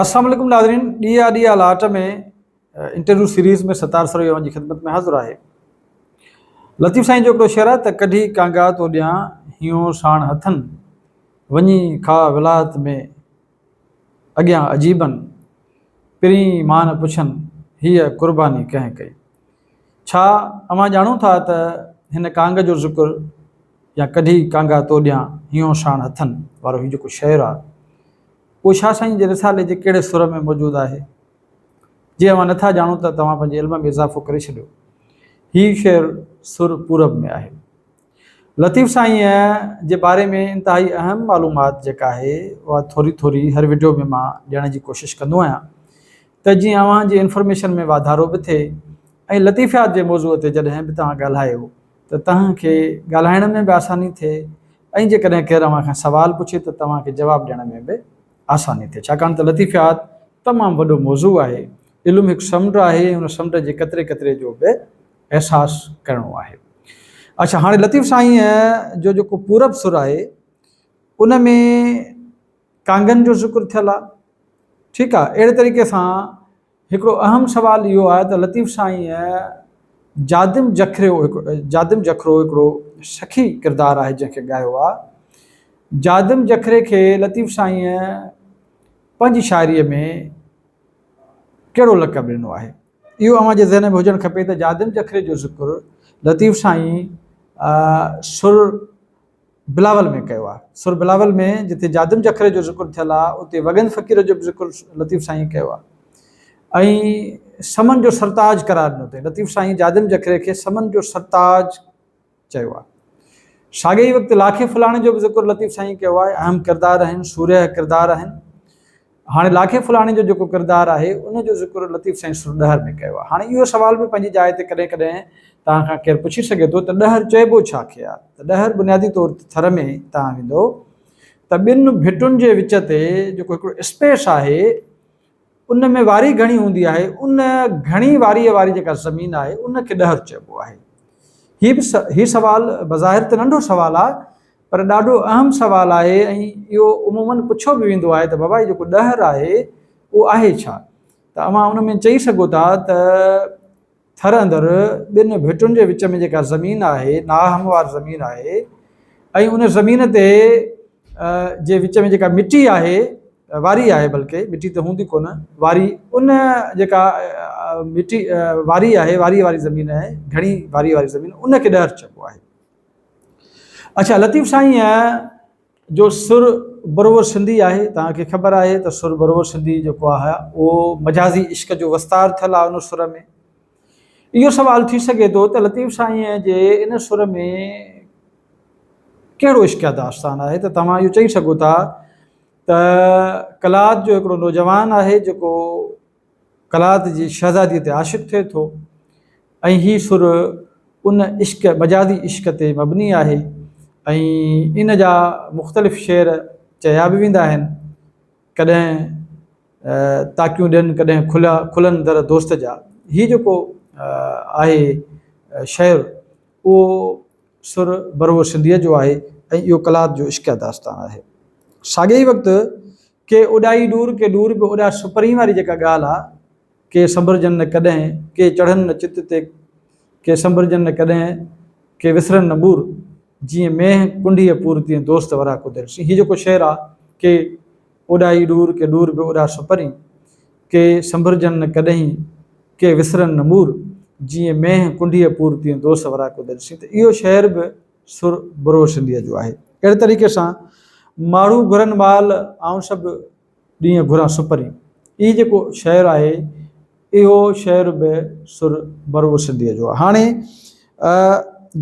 السلام عليڪم ناظرين ڏي آ ڏي آ لاٽ ۾ انٽرويو سيريز ۾ ستار سروي اوهان جي خدمت ۾ حاضر آهي لطيف سائين جو هڪڙو شعر آهي ته ڪڍي ڪانگا تو ڏيان هيون ساڻ هٿن وڃي کا ولايت ۾ اڳيان عجيبن پرين مان پڇن هيء قرباني ڪنهن ڪئي ڇا اوهان ڄاڻو ٿا ته هن ڪانگ جو ذڪر يا ڪڍي ڪانگا تو ڏيان هينئون ساڻ هٿن وارو هي جيڪو شعر آهي اهو شاهه سائين جي رسالي جي ڪهڙي سر ۾ موجود آهي؟ جي اوهان نٿا ڄاڻو ته توهان پنهنجي علم ۾ اضافو ڪري ڇڏيو. هي شعر سر پورب ۾ آهي. لطيف سائينء جي باري ۾ انتهائي اهم معلومات جيڪا آهي اها ٿوري ٿوري هر وڊيو ۾ مان ڏيڻ جي ڪوشش ڪندو آهيان ته جيئن اوهان جي انفارميشن ۾ واڌارو به ٿئي ۽ لطيفيات جي موضوع تي جڏهن به توهان ڳالهايو ته توهان کي ڳالهائڻ ۾ به آساني ٿئي ۽ جيڪڏهن ڪير اوهان کان سوال پڇي ته توهان کي جواب ڏيڻ ۾ به آساني ٿئي ڇاڪاڻ ته لطيفيات تمام وڏو موضوع آهي علم هڪ سمنڊ آهي ۽ ان سمنڊ جي قطري قطري جو به احساس ڪرڻو آهي. اڇا هاڻي لطيف سائينء جو جيڪو پورب سر آهي ان ۾ ڪانگن جو ذڪر ٿيل آهي ٺيڪ آهي اهڙي طريقي سان هڪڙو اهم سوال اهو آهي ته لطيف سائينء جادم جکريو جادم جکرو هڪڙو سخي ڪردار آهي جنهن کي ڳايو آهي جادم جکري کي لطيف سائينء پنهنجي شاعريء ۾ ڪهڙو لقب ڏنو آهي اهو اوهان جي ذهن ۾ هجڻ کپي ته جادم جکري جو ذڪر لطيف سائين سر بلاول ۾ ڪيو آهي. سر بلاول ۾ جتي جادم جکري جو ذڪر ٿيل آهي اتي وڳن فقير جو به ذڪر لطيف سائين ڪيو آهي ۽ سمن جو سرتاج قرار ڏنو اٿئي. لطيف سائين جادم جکري کي سمن جو سرتاج چيو آهي. ساڳئي ئي وقت لاکي ڦلاڻي جو به ذڪر لطيف سائين ڪيو آهي. اهم ڪردار آهن، سورهيه ڪردار آهن. هاڻي لاکي ڦلاڻي جو جيڪو ڪردار آهي ان جو ذڪر لطيف سائين سر ڏهر ۾ ڪيو آهي. هاڻي اهو سوال به پنهنجي جاء تي ڪڏهن ڪڏهن توهان کان ڪير پڇي سگهي ٿو ته ڏهر چئبو ڇا کي آهي؟ ته ڏهر بنيادي طور تي ٿر ۾ توهان ويندو ته ٻن ڀٽن جي وچ تي جيڪو هڪڙو اسپيس آهي ان ۾ واري گهڻي هوندي آهي، ان گهڻي واريء واري جيڪا زمين آهي، ان کي ڏهر چئبو آهي. هي به هي سوال بظاهر ته ننڍو سوال آهي، پر ڏاڍو اهم سوال آهي ۽ اهو عموماً پڇيو به ويندو آهي ته بابا هي جيڪو ڏهر آهي، اهو آهي ڇا؟ ته اوهان ان ۾ چئي سگهو ٿا ته ٿر اندر ٻن ڀٽن جي وچ ۾ جيڪا زمين آهي، ناهموار زمين آهي ۽ ان زمين تي جي وچ ۾ جيڪا مٽي آهي، واري آهي بلڪه مٽي ته هوندي ڪونه، واري ان جيڪا مٽي واري آهي، واري واري زمين آهي، گهڻي واري واري زمين ان کي ڏهر چئبو آهي. اڇا لطيف سائينء جو سر بروو سنڌي آهي، توهان کي خبر آهي ته سر بروو سنڌي جيڪو آهي اهو مجازي عشق جو وستار ٿيل آهي ان سر ۾. اهو سوال ٿي سگهي ٿو ته لطيف سائينء جي ان سر ۾ ڪهڙو عشقيه داستان آهي ته توهان اهو چئي سگهو ٿا ته قلات جو هڪڙو نوجوان آهي جيڪو قلات جي شهزاديء تي عاشق ٿئي ٿو ۽ هي سر ان عشق مجازي عشق تي مبني آهي ۽ ان جا مختلف شعر چيا به ويندا آهن ڪڏهن تاڪيون ڏين ڪڏهن کليا کلن در دوست جا هي جيڪو آهي شعر اهو سر بروو سنڌيء جو آهي ۽ اهو قلات جو عشقيه داستان آهي ساڳئي ئي وقت ڪي اڏائي ڏور، ڪي ڏور به اڏا سپرين واري جيڪا ڳالهه آ، ڪي سنڀرجن نه ڪڏهن، ڪي چڙهن نه چت تي، ڪي سنڀرجن نه ڪڏهن، ڪي وسرن نه ٻور، جيئن مينهن ڪنڍيء پور تيئن دوست وراڪو دل سين. هي جيڪو شعر آ، ڪي اڏائي ڏور، ڪي ڏور به اڏا سپرين، ڪي سنڀرجن نه ڪڏهين، ڪي وسرن نه مور، جيئن مينهن ڪنڍيء پور تيئن دوست وراڪو دل سين ته اهو شعر به سر بروهه سنڌيء جو آهي. اهڙي طريقي سان ماڙهو گهرن مال، آئون سڀ ڏينهن گهران سپرين. هي جيڪو شعر آهي، اهو شعر به سر بروهه سنڌيء جو آهي. هاڻي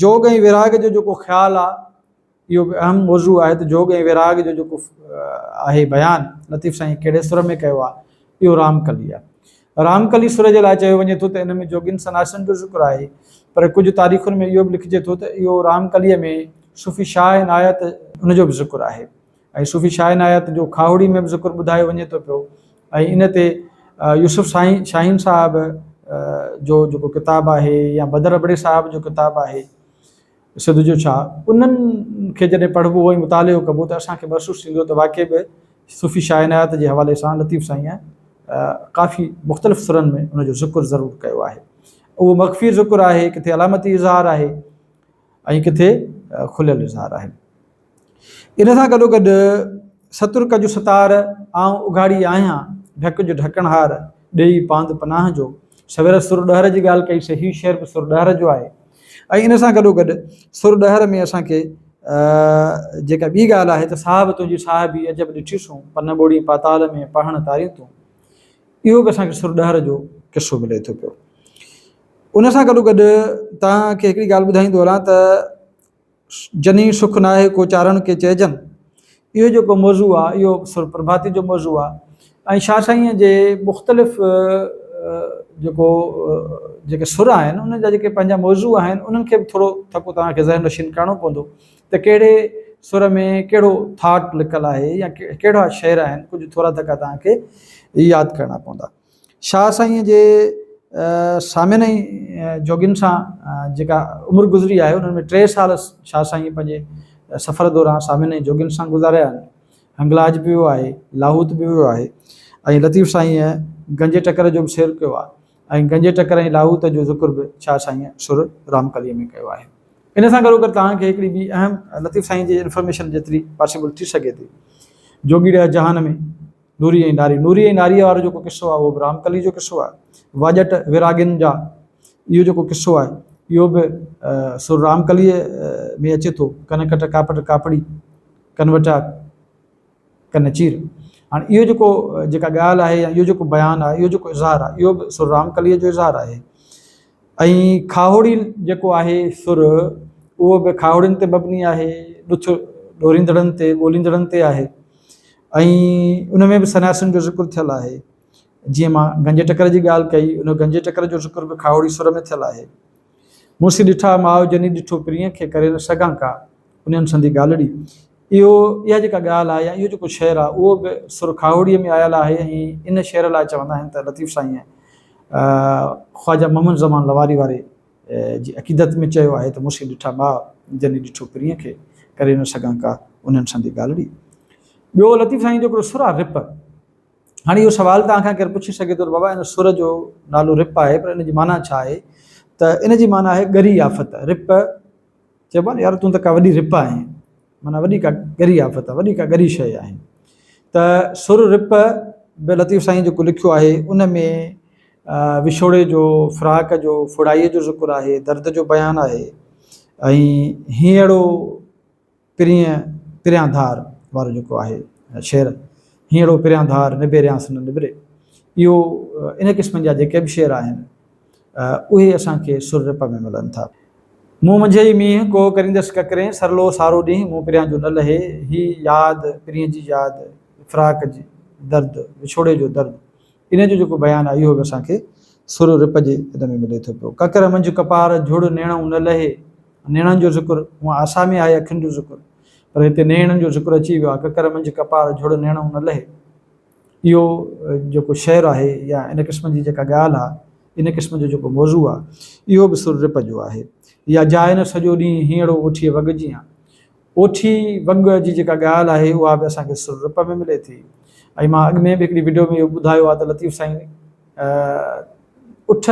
جوڳ ۽ ويراڳ جو جيڪو خيال آهي، اهو به اهم موضوع آهي ته جوڳ ۽ ويراڳ جو جيڪو آهي بيان لطيف سائين ڪهڙي سر ۾ ڪيو آهي، اهو رامڪلي آهي. رامڪلي سر جي لاء چيو وڃي ٿو ته ان ۾ جوڳين سناسين جو ذڪر آهي، پر ڪجهه تاريخن ۾ اهو به لکجي ٿو ته اهو رامڪليء ۾ صوفي شاهه عنايت ان جو به ذڪر آهي ۽ صوفي شاهه عنايت جو کاهوڙي ۾ به ذڪر ٻڌايو وڃي ٿو پيو ۽ ان تي يوسف سائين شاهين صاحب جو جيڪو ڪتاب آهي يا بدر ابڙي صاحب جو ڪتاب آهي سڌ جو ڇا انهن کي جڏهن پڙهبو ۽ مطالعو ڪبو ته اسان کي محسوس ٿيندو ته واقعي به صوفي شاهه عنايت جي حوالي سان لطيف سائينء ڪافي مختلف سرن ۾ ان جو ذڪر ضرور ڪيو آهي. اهو مخفي ذڪر آهي، ڪٿي علامتي اظهار آهي ۽ ڪٿي کليل اظهار آهي. ان سان گڏوگڏ ستر ڪج ستار، آئون اگهاڙي آهيان، ڍڪ جو ڍڪڻهار، ڏيئي پاند پناهه جو. سوير سر ڏهر جي ڳالهه ڪئي سي، هي شعر به سر ڏهر جو آهي ۽ ان سان گڏوگڏ سر ڏهر ۾ اسان کي جيڪا ٻي ڳالهه آهي ته صاحب تنهنجي صاحبي عجب ڏٺي سون، پن ٻوڙين پاتال ۾ پهڻ تارين تون. اهو به اسان کي سر ڏهر جو قصو ملي ٿو پيو. ان سان گڏوگڏ توهان کي هڪڙي ڳالهه ٻڌائيندو هلان ته جني سک ناهي ڪو چارڻ ڪي چئجن. اهو جيڪو موضوع آهي اهو سر پرڀاتي جو موضوع آهي ۽ شاهه سائينء جي مختلف جيڪو جيڪي سر آهن انهن جا جيڪي پنهنجا موضوع آهن انهن کي به ٿورو ٿڪو توهان کي ذهن نشين ڪرڻو پوندو ته ڪهڙي سر ۾ ڪهڙو ٿاٽ لڪل آهي يا ڪهڙا شعر آهن ڪجهه ٿورا ڌڪا توهان کي ياد ڪرڻا پوندا. شاهه سائينء جي سامين ۽ جوڳين سان جيڪا عمر گذري آهي انهن ۾ 3 سال شاهه سائينء پنهنجي سفر دوران سامين ۽ جوڳين سان گذاريا آهن. هنگلاج به ويو آهي، لاهوت به ويو آهي ۽ لطيف سائينء گنجي ٽڪر جو به سير ڪيو آهي ۽ گنجي ٽڪر ۽ لاهوت جو ذڪر به شاهه سائينء سر رامڪليء ۾ ڪيو آهي. ان سان گڏوگڏ توهان کي هڪڙي ٻي اهم لطيف سائينء جي انفارميشن جيتري پاسيبل ٿي سگهي ٿي جوڳيڙا جهان ۾ نوري ۽ ناري، نوري ۽ ناريء وارو جيڪو قصو آهي اهو به رامڪلي جو قصو آهي. واڄٽ ويراڳين جا اهو جيڪو قصو آهي اهو به سر رامڪليء ۾ اچي ٿو. ڪن ڪٽ ڪاپٽ ڪاپڙي، ڪن وٽا ڪن چير. هاڻي اهو جيڪو جيڪا ڳالهه آهي يا اهو جيڪو بيان آهي اهو جيڪو اظهار آهي اهو به سر رامڪليء جو اظهار آهي. ۽ کاهوڙي جيڪو آهي سر اهو به کاهوڙين تي مبني آهي، ڏٿ ڏوريندڙن تي ڳوليندڙن تي آهي. ۽ ان ۾ به سنياسين جو ذڪر ٿيل آهي. جيئن مان گنجي ٽڪر جي ڳالهه ڪئي، ان گنجي ٽڪر جو ذڪر به کاهوڙي سر ۾ ٿيل آهي. مون سين ڏٺا ماء جني ڏٺو پرينء کي ڪري نه سگهان ڪا انهن سندي ڳالهڙي. اهو اها جيڪا ڳالهه آهي يا اهو جيڪو شعر آهي اهو به سر کاهوڙيء ۾ آيل آهي ۽ ان شعر لاء چوندا آهن ته لطيف سائينء خواجه محمد زمان لواري واري جي عقيدت ۾ چيو آهي ته مون سين ڏٺا ماء، جني ڏٺو پرينء کي، ڪري نه سگهان ڪا انهن سندي ڳالهڙي. ٻيو لطيف سائين جو هڪڙو سر آهي رپ. هاڻي اهو سوال توهان کان ڪير پڇي سگهي ٿو ته بابا ان سر جو نالو رپ آهي پر ان جي معنيٰ ڇا آهي؟ ته ان جي معنيٰ آهي ڳري آفت. رپ چئبو آهي نه يار تون ته ڪا وڏي رپ آهين. معنيٰ وڏي ڪا ڳري آفت آهي، وڏي ڪا ڳري شيء آهي. ته سر رپ به لطيف سائين جيڪو لکيو آهي ان ۾ وڇوڙي جو، فراق جو، ڦڙائيء جو ذڪر آهي، درد جو بيان آهي ۽ هينئڙو پرينء پريان ڌار وارو جيڪو آهي شعر هينئڙو پريان ڌار نبيريانس نه نبري اهو ان قسم جا جيڪي به شعر آهن اهي اسان کي سر رپ ۾ ملن ٿا. مون منجهئي مينهن، ڪوهه ڪريندس ڪڪرين، سرلو سارو ڏينهن، مون پريان جو نه لهي، هي ياد، پرينء جي ياد، فراق جي درد، وڇوڙي جو درد، انهيء جو جيڪو بيان آهي، اهو به اسان کي سر رپ جي ان ۾ ملي ٿو پيو. ڪڪر منجهه ڪپار، جهڙ نيڻئون نه لهي، نيڻن جو ذڪر هونء آسا ۾ آهي اکين جو ذڪر، پر هتي نيڻن جو ذڪر اچي ويو آهي، ڪڪر منجهه ڪپار، جهڙ نيڻئون نه لهي. اهو جيڪو شعر آهي يا ان قسم جي جيڪا ڳالهه آهي، ان قسم جو جيڪو موضوع آهي، اهو به سر رپ جو آهي. يا جاء نه سڄو ڏينهن هينئڙو اوٺيء وڳ جيان. اوٺي وڳ جي جيڪا ڳالهه آهي، اها به اسان کي سر رپ ۾ ملي ٿي. ۽ مان اڳ ۾ به هڪڙي وڊيو ۾ اهو ٻڌايو آهي ته لطيف سائين اٺ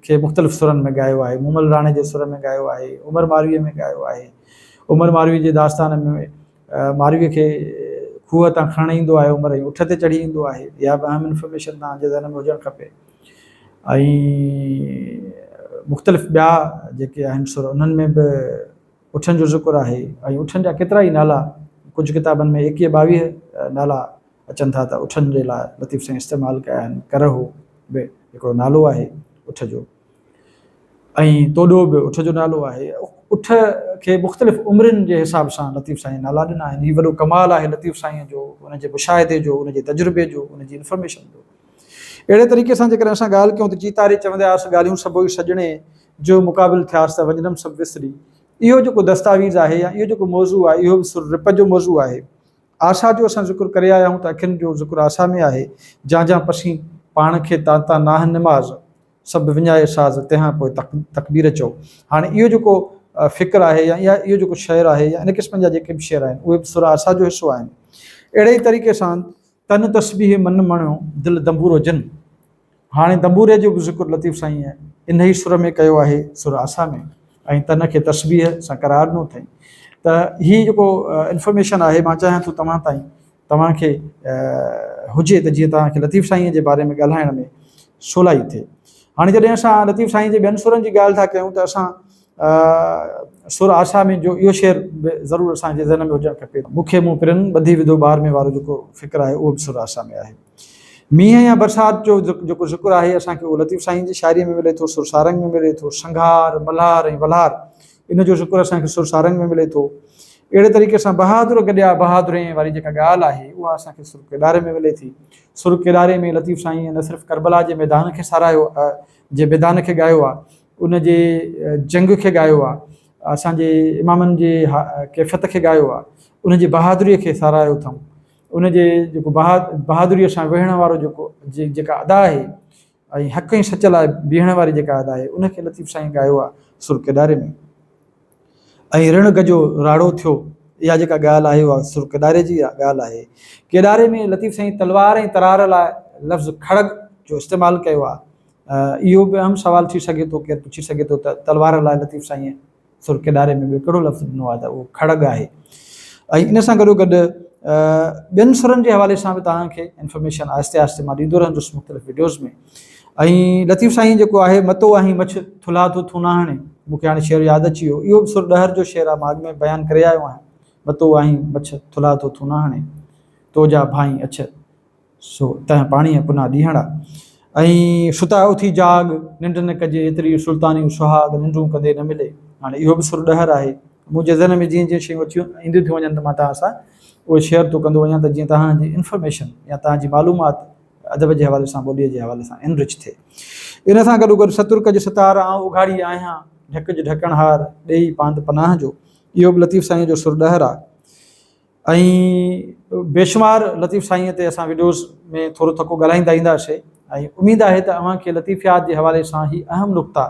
کي مختلف سرن ۾ ڳايو آهي. مومل راڻي جي سر ۾ ڳايو آهي، عمر مارويء ۾ ڳايو آهي. عمر مارويء جي داستان ۾ مارويء کي کوهه تان کڻڻ ايندو آهي عمر ۽ اٺ تي چڙهي ايندو آهي. اها به اهم انفارميشن توهان جي ذهن ۾ هجڻ کپي. ۽ مختلف ٻيا جيڪي آهن سر انهن ۾ به اٺن جو ذڪر آهي ۽ اٺن جا ڪيترا ئي نالا ڪجهه ڪتابن ۾ ايڪيهه ٻاويهه نالا اچن ٿا ته اٺن جي لاء لطيف سائين استعمال ڪيا آهن. ڪرهو به هڪڙو نالو آهي اٺ جو. ۽ توڏو به اٺ جو نالو آهي. اٺ کي مختلف عمرين جي حساب سان لطيف سائين نالا ڏنا آهن. هي وڏو ڪمال آهي لطيف سائين جو، ان جي مشاهدي جو، ان جي تجربي جو، ان جي انفارميشن جو. اهڙي طريقي سان جيڪڏهن اسان ڳالهه ڪيون ته چيتاري چوندياس ڳالهيون سڀوئي سڄڻي جو مقابل ٿياس ته وڃنم سڀ وسري. اهو جيڪو دستاويز آهي يا اهو جيڪو موضوع آهي اهو به سر رپ جو موضوع آهي. آسا جو اسان ذڪر ڪري آيا آهيون ته اکين جو ذڪر آسا ۾ آهي. جان جان پسين پاڻ کي تان تان ناهه نماز. سڀ وڃائي ساز تنهان پوء تڪبير چئو. هاڻي اهو جيڪو فڪر آهي يا اهو جيڪو شعر آهي يا ان قسم جا جيڪي به شعر آهن اهي به سر آسا جو حصو آهن. اهڙي ئي طريقي سان تن تسبيح من مڻيو دل دنبورو جن. هاڻي دنبوري جو به ذڪر لطيف سائينء انهيء سر ۾ ڪيو آهي، سر آسا ۾، ۽ تن کي تسبيح سان قرار ڏنو اٿائين ته هي جيڪو انفارميشن آهي مان چاهيان ٿو توهان تائين توهان کي هجي ته جيئن توهان کي لطيف سائينء جي باري ۾ ڳالهائڻ ۾ سولائي ٿئي. هاڻي جڏهن اسان لطيف سائين جي ٻين سرن جي ڳالهه ٿا ڪيون ته اسان سر آسا ۾ جو اهو شعر به ضرور اسان جي ذهن ۾ هجڻ کپي. مون کي مون پرين ٻڌي وڌو ٻار ۾ وارو جيڪو فڪر آهي اهو به سر آسا ۾ آهي. مينهن يا برسات جو جيڪو ذڪر آهي اسان کي اهو لطيف سائين جي شاعريء ۾ ملي ٿو، سر سارنگ ۾ ملي ٿو، سنگهار، ملهار ۽ ولهار ان جو ذڪر اسان کي سر سارنگ ۾ ملي ٿو. اهڙي طريقي سان بهادر گڏيا بهادرين واري جيڪا ڳالهه آهي اها اسان کي سر ڪيڏاري ۾ ملي ٿي. سر ڪيڏاري ۾ لطيف سائينء نه صرف ڪربلا جي ميدان کي ساراهيو جي ميدان کي ڳايو آهي، ان جي جنگ کي ڳايو آهي، اسان جي امامن جي ڪيفيت کي ڳايو آهي، ان جي بهادريء کي ساراهيو اٿائون. ان جي جيڪو بهادريء سان ويهڻ وارو جيڪو جيڪا ادا آهي ۽ حق ۽ سچ لاء بيهڻ واري جيڪا ادا آهي ان کي لطيف سائين ڳايو آهي سر ڪيڏاري ۾ ۽ رڻ گجو راڙو ٿيو اها جيڪا ڳالهه آهي اها سر ڪيڏاري جي ڳالهه آهي. ڪيڏاري ۾ لطيف سائين تلوار ۽ ترار لاء لفظ کڙڳ جو استعمال ڪيو آهي. اهو به اهم سوال ٿي سگهي ٿو ڪير پڇي سگهي ٿو ته تلوار لاء لطيف سائين سر ڪيڏاري ۾ ٻيو ڪهڙو لفظ ڏنو آهي ته اهو کڙڳ آهي ۽ ان سان گڏو گڏ ٻين سرن جي حوالي سان به توهان کي انفارميشن آهستي آهستي مان ڏيندو رهندس مختلف وڊيوز ۾ ۽ لطيف سائين جيڪو آهي متو آهين مڇ ٿلها ٿو ٿونا هڻي مون کي هاڻي شعر ياد اچي ويو اهو به سر ڏهر جو شعر آهي مان اڳ ۾ بيان ڪري آيو آهيان متو آهين مڇ ٿلها ٿو ٿونا هڻي تو جا ڀائين اڇ سو تنهن پاڻيء پنا ڏينهڙا ۽ ستا اٿي جاڳ، ننڊ نه ڪجي ايتري سلطانيون سهاڳ، ننڊون ڪندي نه ملي. هاڻي اهو به سر ڏهر آهي. منهنجي ذهن ۾ جيئن جيئن شيون اچيون اينديون ٿيون وڃن ته مان توهان سان اهي شيئر ٿو ڪندو وڃان ته جيئن توهان جي انفارميشن يا توهان جي معلومات ادب جي حوالي سان ٻوليء جي حوالي سان انرچ ٿئي. ان سان گڏوگڏ ستر ڪج ستار، آئون اگهاڙي آهيان، ڍڪج ڍڪڻهار، ڏيئي پاند پناهه جو. اهو به لطيف سائينء جو سر ڏهر آهي. ۽ بيشمار لطيف سائينء تي اسان وڊيوز ۾ ٿورو ٿڪو ڳالهائيندا اينداسي ۽ اميد آهي ته اوهان کي لطيفيات جي حوالي سان هي اهم نقطا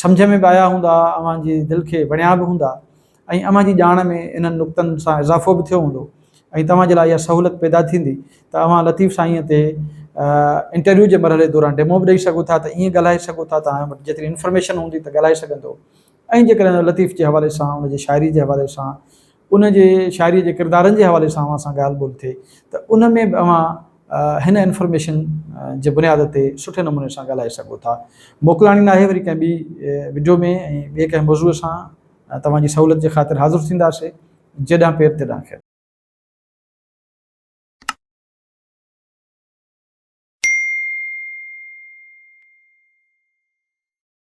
سمجهه ۾ به آيا هوندا اوهان جي دل کي وڻيا به هوندا ۽ اوهان جي ڄاڻ ۾ انهن نقطن سان اضافو به ٿيو هوندو ۽ توهان جي لاء اها سهولت پيدا ٿيندي ته اوهان لطيف سائينء تي انٽرويو جي مرحلي دوران ڊيمو به ڏئي سگهو ٿا ته ائين ڳالهائي سگهو ٿا توهان وٽ جيتري انفارميشن هوندي ته ڳالهائي سگهندو ۽ جيڪڏهن لطيف جي حوالي سان ان جي شاعري جي حوالي سان ان جي شاعريء جي ڪردارن جي حوالي سان اوهان سان ڳالهه ٻولهه ٿئي ته ان ۾ به اوهان هن انفارميشن جي بنياد تي سٺي نموني سان ڳالهائي سگهو ٿا. موڪلاڻي ناهي وري ڪنهن ٻي وڊيو ۾ ۽ ٻئي ڪنهن موضوع سان توهان جي سهولت جي خاطر حاضر ٿينداسي. جيڏانهن پير تيڏانهن خير.